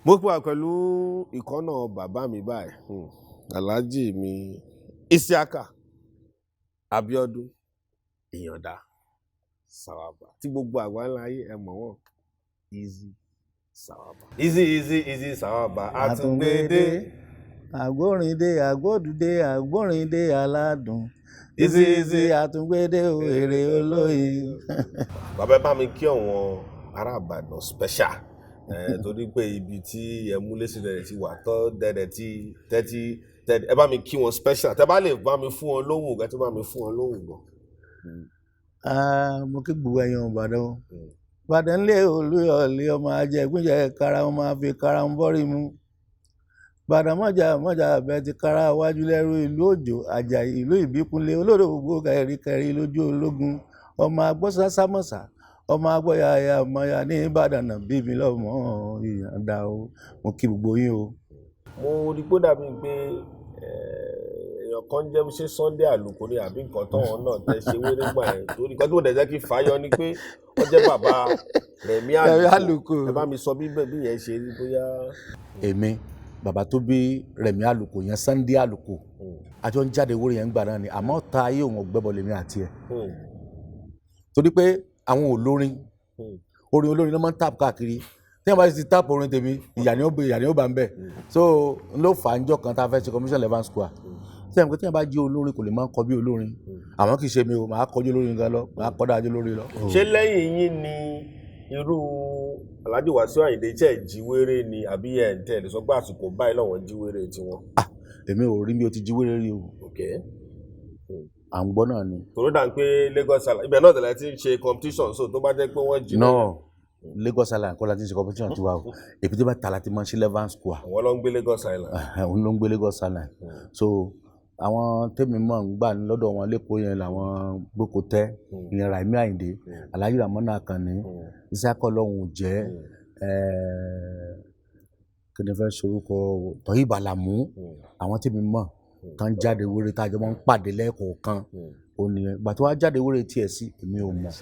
Mo wà pẹ̀lú ìkọ́nà bàbá mi báyìí, Alhaji mi Isiaka Abiodun Ìyàndá Sawaba, tí gbogbo àgbáńlá ayé ẹ mọ̀ wọ́n, Easy Sawaba. Easy Easy Easy Sawaba, àtúngbédé. Àgbórìndé, àgbódùdé, àgbórìndé aládùn. Easy Easy. Àtúngbédé o, èrè olóyin. Bàbá, ẹ bá mi kí àwọn ará Ìbàdàn special torí pé ibi tí ẹ múlé sí dẹ̀dẹ̀ ti wà tọ́ dẹ̀dẹ̀ tí tẹ́tí tẹ́tí. Ẹ bá mi kí wọn special, tẹ́ bá lè bá mi fún wọn lóhùn gan, tí bá mi fún wọn lóhùn gan. Ah, mo kí gbogbo ẹ̀yin Ìbàdàn o. Ìbàdàn lé Olúyọ̀lé, ọmọ ajẹgúnjẹ kára wọn máa fi kára wọn bọ́rí mu. Ìbàdàn mọ́jà mọ́jà bẹ́ẹ̀ ti kára wájú lẹ́rú, ìlú Òjò Àjàyí, ìlú Ìbíkúnlé, olódò gbogbo kẹrìkẹrì lójú ológun, ọmọ agbọ́sásámọ̀sá, ọmọ agbọ́yàyà mọ̀yà ní Ìbàdàn náà bí mi lọ́mọ Ìyàndá o. Mo kí gbogbo yín o. Mo rí pé ó dàbí pé èèyàn kan jẹ́ ṣé Sunday Àlùkò ni àbí nǹkan táwọn náà tẹ́ ṣe wéré gbà yẹn, torí nǹkan tí mo dẹ̀ jẹ́ kí fàáyọ ni pé wọ́n jẹ́ bàbá Rẹ̀mí Rẹ̀mí Àlùkò. Àlùkò. Ẹ bá mi sọ bí bẹ́ẹ̀ bí yẹn ṣe rí bóyá. Èmi, bàbá tó bí Rẹ̀mí Àlùkò yẹn, Sunday Àlùkò, àjọ ń jáde wúrẹ́ yẹn ń gbà náà ni, àmọ́ ta ayé òun ọ̀gbẹ́bọ lèmi àti ẹ̀, torí pé àwọn olórin, orin olórin ló máa ń tap káàkiri. Tí wọ́n bá ti tap orin tèmi, ìyà ni ó bá ń bẹ̀. So n ló fà á njọ́ kan tá a fẹ́ ṣe commission Eleven Square, tí wọ́n tí wọ́n bá jí olórin kò lè máa ń kọ bí olórin. Àmọ́ kì í ṣe mi o, màá kọjú olórin gan lọ, màá kọ́ dájú olórin lọ. Ṣé lẹ́yìn yín ni irú Alhaji Wasiu Ayinde jẹ́ jíwèrè ni, àbí ẹ̀ ń tẹ̀lé sọ pé àsìkò báyìí lọ́wọ́ jíwèrè tiwọn? Èmi ò rí mi ò ti jí wéré rí o. À ń gbọ́ náà ni. Tòró dà ń pé Lagos Island ibẹ̀ náà tẹ̀lé ti ń ṣe competition, so tó bá jẹ́ pé wọ́n jí. No, Lagos Island kọ́ la ti ń ṣe competition tiwa o. Èbúté Mẹ́ta la ti máa ń ṣe Eleven Square. Àwọn ló ń gbé Lagos Island. Ẹ̀hẹ̀n, òun ló ń gbé Lagos Island. So àwọn tèmi mọ̀ ń gbà lọ́dọ̀ wọn lẹ́kọ̀ọ́ yẹn làwọn Gbókòtẹ́, ìyẹn Raimi Ayinde, Alhaji Ramoni Akànní, Isiaka Ọlọ́run jẹ́, kí ni fẹ́ sorúkọ, Tohib Alamu. Àwọn tèmi mọ̀ tán jáde wéré tá a jọ máa ń pàdé lẹ́ẹ̀kọ̀ọ̀kan ó nìyẹn. Ìgbà tó wá jáde wéré tiẹ̀ sí, èmi ò mọ̀.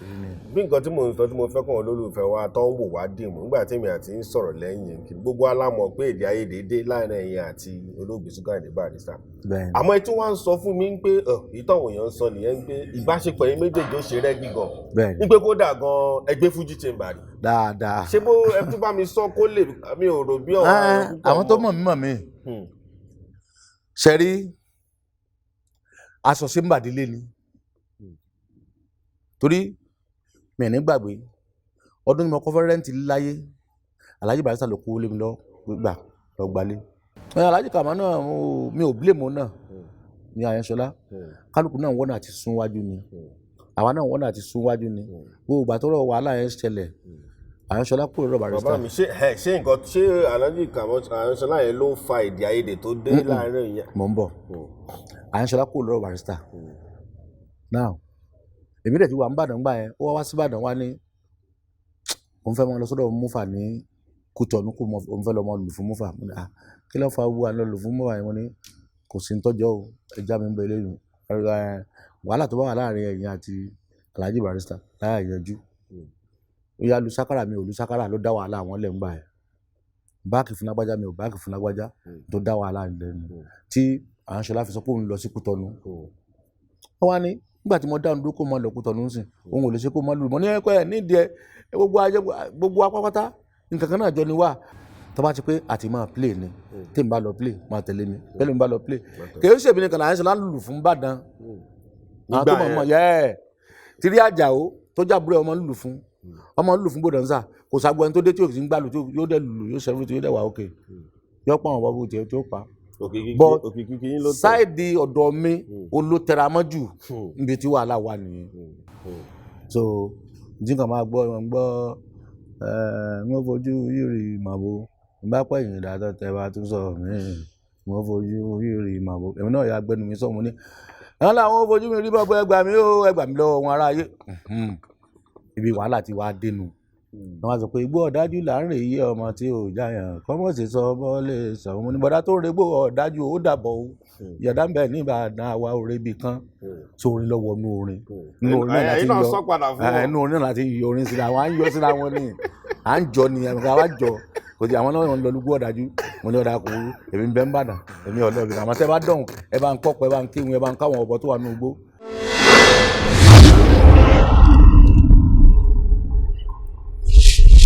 Bí nǹkan tí mò ń sọ tí mo fẹ́ kàn olólùfẹ́ wa tó ń wò wá dìmú nígbà tí èmi àti ń sọ̀rọ̀ lẹ́yìn kí gbogbo alámọ̀ pé èdè àìyedè dé láàrin ẹ̀yin àti olóògbé Síkírù Àyìndé Barrister. Bẹ́ẹ̀ni. Àmọ́ ẹ tún wá ń sọ fún mi pé ìtàn èèyàn ń sọ nìyẹn pé ìbáṣepọ̀ yín méjèèjì ó ṣe rẹ́gí gan, Bẹ́ẹ̀ni. ní pé kódà gan ẹgbẹ́ Fuji Chamber rí. Dáadáa. Ṣé bó ẹ tún bá mi sọ kó lè mi ò rò bí ọ̀rọ̀ púpọ̀ àwọn tó mọ̀ mí mọ̀ mí. Ṣẹ̀rí aṣọ ṣe ń bàdílé ni, torí mi ò ní gbàgbé ọdún tí mo kọ́ fẹ́ rent láyé, Alhaji Barrister ló kó lé mi lọ gbà lọ gbalé. Alhaji Kàmá náà, mi ò blame òun náà ní Àyànṣọlá. Kálukú náà wọ́nà àti sún wájú ni, àwa náà wọ́nà àti sún wájú ni. Gbogbo ìgbà tó rọ̀ wàhálà yẹn ṣẹlẹ̀, Àyànṣọlá kúrò lọ́dọ̀ Barrister. Bàbá mi, ṣé ẹ ṣé nǹkan ṣé Alhaji Kàmọ́ Àyànṣọlá yẹn ló fa èdè àìyedè tó dé láàrin yẹn? Mò ń bọ̀. Àyànṣọlá kúrò lọ́dọ̀ Barrister. Now èmi dẹ̀ ti wà nìbàdàn gbà yẹn, ó wá wá síbàdàn, wá ní òun fẹ́ mọ lọ sọ́dọ̀ Múfà ní Kútọ̀nù, kù mọ òun fẹ́ lọ mọ lù fún Múfà. Mo ní, "Ah, kí ló fa wúwa lọ lù fún Múfà yẹn?" Mo ní kò sí nítọ́jọ́ o, ẹja mi ń bẹ lẹ́yìn wàhálà tó bá wà láàrin ẹ̀yin àti Alhaji Barrister láyà yanjú. Ó yá lu sákàrà, mi ò lu sákàrà, ló dá wàhálà àwọn lẹ̀ ń gbà yẹn. Báàkì fún lágbájá, mi ò báàkì fún lágbájá, tó dá wàhálà lẹ́nu tí Àyànṣọlá fi sọ pé òun lọ sí Kútọ̀nù. Ó wá ní nígbà tí mo dáhùn dúró kó mọ lọ Kútọ̀nù sìn, òun ò lè ṣe kó mọ lù mọ́ ní ẹ̀kọ́ ẹ̀ nídìí ẹ̀ gbogbo ayé gbogbo apápátá nǹkan kan náà jọ ni wá. Tó bá ti pé àti máa play ni, tí n bá lọ play máa tẹ̀lé mi, bẹ́ẹ̀ ni n bá lọ play. Kì í ṣèmi nìkan là ń ṣe lálùlù fún Ìbàdàn. Àwọn tó Nígbà mọ̀ yẹn. Mọ̀ yẹ́ tírí Àjàó tó jábúrẹ́ ọmọ lùlù fún, ọmọ lùlù fún Bòdànsà. Kò ságbó ẹni tó dé tí yóò ti ń gbàlù tí yóò dẹ̀ lùlù, yóò ṣẹ́fù tí yóò dẹ̀ wà ókè, yóò pọ̀ àwọn bọ́bú tiẹ̀ tí ó pa. Òkìkí But òkìkí yín ló tẹ̀. Side ọ̀dọ̀ mi olótẹramọ́ jù níbi tí wàhálà wà nìyẹn. So jí nǹkan máa gbọ́ wọn gbọ́ ẹ̀ wọ́n fojú yìrì màbo n bá pẹ̀yìn ìdádọ́ tẹ bá tún sọ mí, wọ́n fojú yìrì màbo. Èmi náà yà gbẹnu mi sọ, mo ní àwọn làwọn fojú mi rí bọ́bọ́, ẹgbà mi ó ẹgbà mi lọ́wọ́ wọn aráyé. Ibi wàhálà ti wá dénú wọ́n wá sọ pé igbó ọ̀dájú là ń rè yí, ọmọ tí ò jáyàn kọ́mọ̀sí sọ bọ́ọ̀lì sọ. Mo ní bọ́dá tó regbó ọ̀dájú, ó dàbọ̀ o, ìyàdá ń bẹ ní Ìbàdàn, àwa ò rebi kan. So orin lọ wọnú orin, inú orin náà láti Ẹ̀yin náà yọ sọ padà fún wọn. Inú orin náà láti yọ orin síra wọn, à ń yọ síra wọn ni, à ń jọ ni, àwa jọ. Kò sí àwọn náà ń lọ lúgbó ọ̀dájú. Mo ní ọ̀dà kò wúrú, èmi ń bẹ ń bàdàn, èmi ọ̀lọ́ mi. Àmọ́ tẹ́ bá dọ̀hùn, ẹ bá ń kọ́pọ̀, ẹ bá ń kéwìn, ẹ bá ń káwọn ọ̀bọ tó wà nínú igbó.